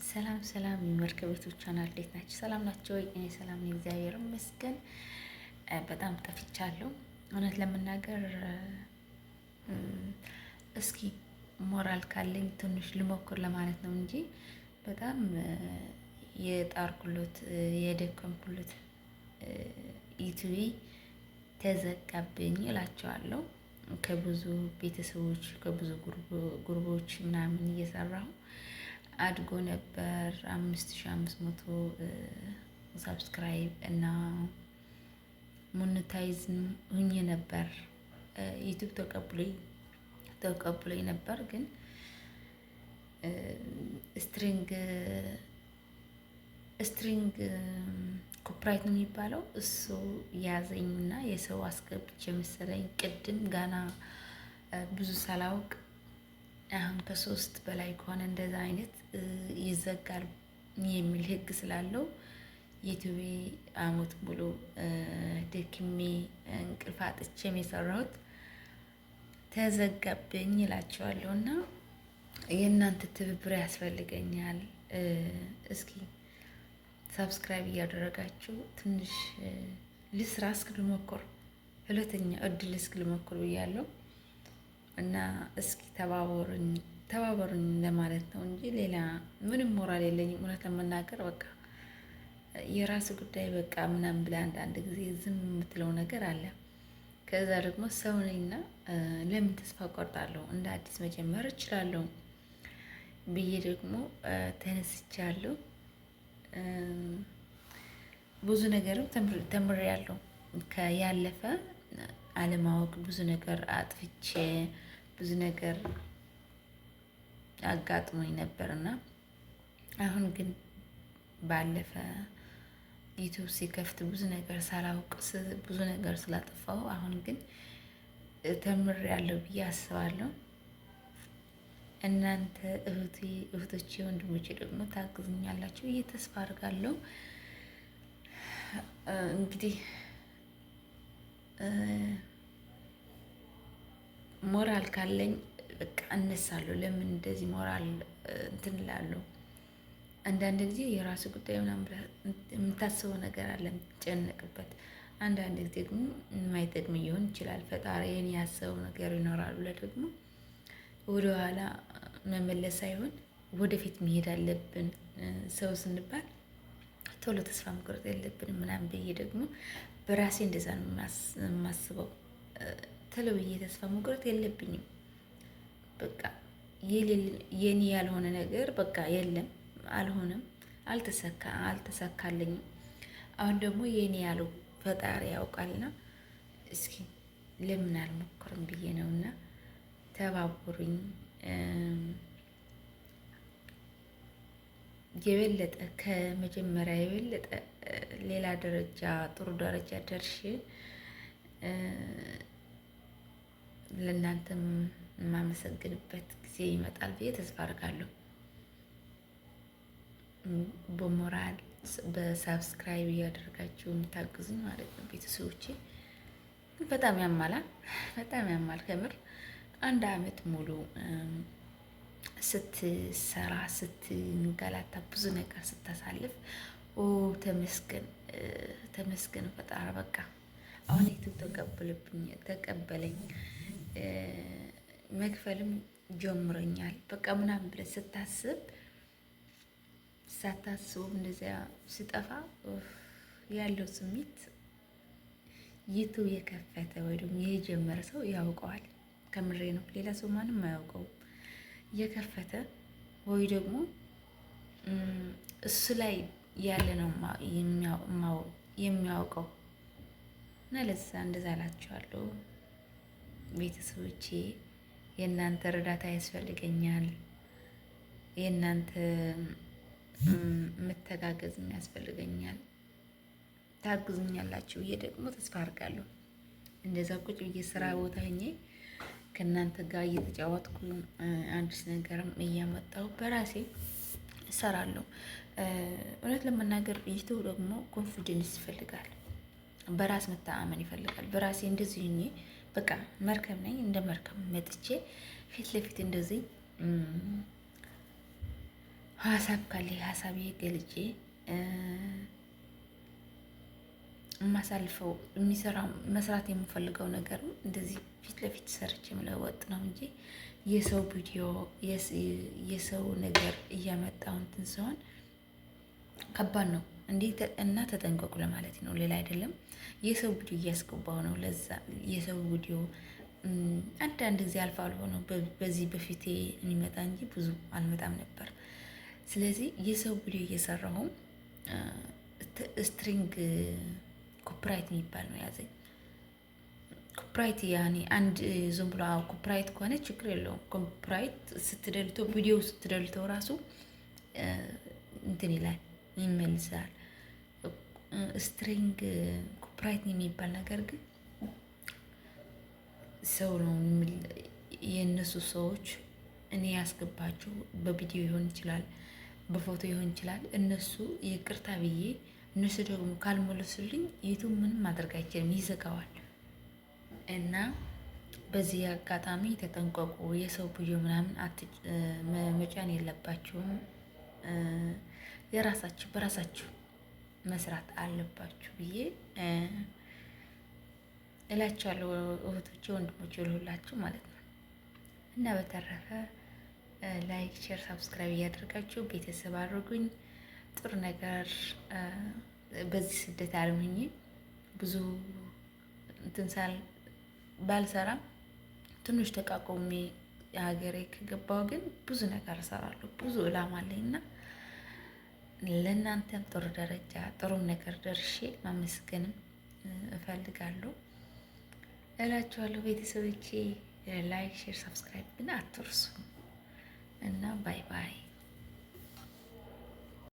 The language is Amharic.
ሰላም ሰላም የመርከቤቶች ቻናል እንዴት ናችሁ? ሰላም ናቸው ወይ? እኔ ሰላም ነኝ፣ እግዚአብሔር ይመስገን። በጣም ጠፍቻለሁ እውነት ለመናገር። እስኪ ሞራል ካለኝ ትንሽ ልሞክር ለማለት ነው እንጂ በጣም የጣርኩሎት የደከምኩሎት ዩቲዩብ ተዘጋብኝ እላቸዋለሁ። ከብዙ ቤተሰቦች ከብዙ ጉርቦች ምናምን እየሰራሁ አድጎ ነበር። 5500 subscribe እና monetize ሁኜ ነበር። ዩቲዩብ ተቀብሎኝ ነበር፣ ግን strike copyright ነው የሚባለው፣ እሱ ያዘኝና የሰው አስገብቼ መሰለኝ ቅድም ጋና ብዙ ሳላውቅ አሁን ከሶስት በላይ ከሆነ እንደዛ አይነት ይዘጋል የሚል ህግ ስላለው ዩቲዩቤ አመት ሙሉ ደክሜ እንቅልፍ አጥቼም የሰራሁት ተዘጋብኝ እላቸዋለሁ። እና የእናንተ ትብብር ያስፈልገኛል። እስኪ subscribe እያደረጋችሁ ትንሽ ልስራ እስክ ልሞክር፣ ሁለተኛ እድል እስክ ልሞክር ብያለሁ። እና እስኪ ተባበሩኝ ተባበሩኝ ለማለት ነው እንጂ ሌላ ምንም ሞራል የለኝም። እውነት ለመናገር በቃ የራስ ጉዳይ በቃ ምናምን ብለህ አንዳንድ ጊዜ ዝም የምትለው ነገር አለ። ከዛ ደግሞ ሰው ነኝና ለምን ተስፋ ቆርጣለሁ፣ እንደ አዲስ መጀመር እችላለሁ ብዬ ደግሞ ተነስቻለሁ። ብዙ ነገርም ተምሬያለሁ። ከያለፈ አለማወቅ ብዙ ነገር አጥፍቼ ብዙ ነገር አጋጥሞኝ ነበር እና አሁን ግን ባለፈ ዩቲዩብ ሲከፍት ብዙ ነገር ሳላውቅ ብዙ ነገር ስላጠፋው አሁን ግን ተምሬያለሁ ብዬ አስባለሁ። እናንተ እህቶቼ፣ ወንድሞቼ ደግሞ ታግዙኛላችሁ ብዬ ተስፋ አድርጋለሁ። እንግዲህ ሞራል ካለኝ በቃ እነሳለሁ። ለምን እንደዚህ ሞራል እንትን እላለሁ። አንዳንድ ጊዜ የራሱ ጉዳይ ምናምን የምታስበው ነገር አለ፣ የምትጨነቅበት። አንዳንድ ጊዜ ደግሞ የማይጠቅም ሊሆን ይችላል። ፈጣሪ የኔ ያሰበው ነገር ይኖራል ብለህ ደግሞ ወደኋላ መመለስ ሳይሆን ወደፊት መሄድ አለብን። ሰው ስንባል ቶሎ ተስፋ መቁረጥ የለብንም ምናምን ብዬ ደግሞ በራሴ እንደዛ ነው የማስበው። ቶሎ ብዬ ተስፋ መቁረጥ የለብኝም። በቃ የኔ ያልሆነ ነገር በቃ የለም፣ አልሆነም፣ አልተሳካልኝም። አሁን ደግሞ የኔ ያለው ፈጣሪ ያውቃልና እስኪ ለምን አልሞክርም ብዬ ነውና ተባብሩኝ። የበለጠ ከመጀመሪያ የበለጠ ሌላ ደረጃ ጥሩ ደረጃ ደርሼ ለእናንተም የማመሰግንበት ጊዜ ይመጣል ብዬ ተስፋ አድርጋለሁ። በሞራል በ subscribe እያደረጋችሁ የምታግዙኝ ማለት ነው ቤተሰቦቼ። በጣም ያማላል፣ በጣም ያማል ከምር። አንድ አመት ሙሉ ስትሰራ ስትንገላታ ብዙ ነገር ስታሳልፍ ኦ ተመስገን ተመስገን ፈጣሪ በቃ አሁን ዩቲዩብ ተቀበለብኝ ተቀበለኝ መክፈልም ጀምሮኛል በቃ ምናምን ብለህ ስታስብ ሳታስቡ እንደዚያ ሲጠፋ ያለው ስሜት ዩቲዩብ የከፈተ ወይ ደግሞ የጀመረ ሰው ያውቀዋል። ከምሬ ነው። ሌላ ሰው ማንም አያውቀውም። የከፈተ ወይ ደግሞ እሱ ላይ ያለ ነው የሚያውቀው። እና ለዛ እንደዛ እላችኋለሁ ቤተሰቦቼ፣ የእናንተ እርዳታ ያስፈልገኛል። የእናንተ መተጋገዝም ያስፈልገኛል። ታግዙኛላችሁ ብዬ ደግሞ ተስፋ አድርጋለሁ። እንደዛ ቁጭ ብዬ ስራ ቦታ ሆኜ ከእናንተ ጋር እየተጫወትኩ አዲስ ነገርም እያመጣሁ በራሴ እሰራለሁ። እውነት ለመናገር ዩቲዩብ ደግሞ confidence ይፈልጋል፣ በራስ መተማመን ይፈልጋል። በራሴ እንደዚህ ሆኜ በቃ መርከብ ነኝ፣ እንደ መርከብ መጥቼ ፊት ለፊት እንደዚህ ሀሳብ ካለ ሀሳቤ ገልጬ የማሳልፈው የሚሰራው መስራት የምፈልገው ነገር እንደዚህ ፊት ለፊት ሰርቼ መለወጥ ነው እንጂ የሰው ቪዲዮ የሰው ነገር እያመጣው እንትን ሲሆን ከባድ ነው። እንዴ እና ተጠንቀቁ ለማለት ነው፣ ሌላ አይደለም። የሰው ቪዲዮ እያስገባው ነው። ለዛ የሰው ቪዲዮ አንዳንድ ጊዜ አልፎ አልፎ ነው በዚህ በፊቴ የሚመጣ እንጂ ብዙ አልመጣም ነበር። ስለዚህ የሰው ቪዲዮ እየሰራሁም strike copyright የሚባል ነው ያዘኝ። Copyright ያኔ አንድ ዝም ብሎ copyright ከሆነ ችግር የለውም። Copyright ስትደልተው፣ ቪዲዮ ስትደልተው ራሱ እንትን ይላል፣ ይመልሳል። Strike copyright የሚባል ነገር ግን ሰው ነው የእነሱ ሰዎች እኔ ያስገባቸው በቪዲዮ ይሆን ይችላል፣ በፎቶ ይሆን ይችላል። እነሱ ይቅርታ ብዬ እነሱ ደግሞ ካልመለሱልኝ YouTube ምንም ማድረግ አይችልም፣ ይዘጋዋል። እና በዚህ አጋጣሚ ተጠንቀቁ። የሰው ቪዲዮ ምናምን መጫን የለባችሁም። የራሳችሁ በራሳችሁ መስራት አለባችሁ ብዬ እላችኋለሁ። እህቶቼ፣ ወንድሞቼ ልሁላችሁ ማለት ነው። እና በተረፈ like፣ share፣ subscribe እያደረጋችሁ ቤተሰብ አድርጉኝ። ጥሩ ነገር በዚህ ስደት ዓለም ሆኜ ብዙ እንትን ሳል ባልሰራም ትንሽ ተቋቁሜ ሀገሬ ከገባው ግን ብዙ ነገር እሰራለሁ። ብዙ እላማ አለኝ እና ለእናንተም ጥሩ ደረጃ ጥሩ ነገር ደርሼ ማመስገንም እፈልጋለሁ እላችኋለሁ። ቤተሰቦቼ like፣ share፣ subscribe ግን አትርሱ እና bye bye።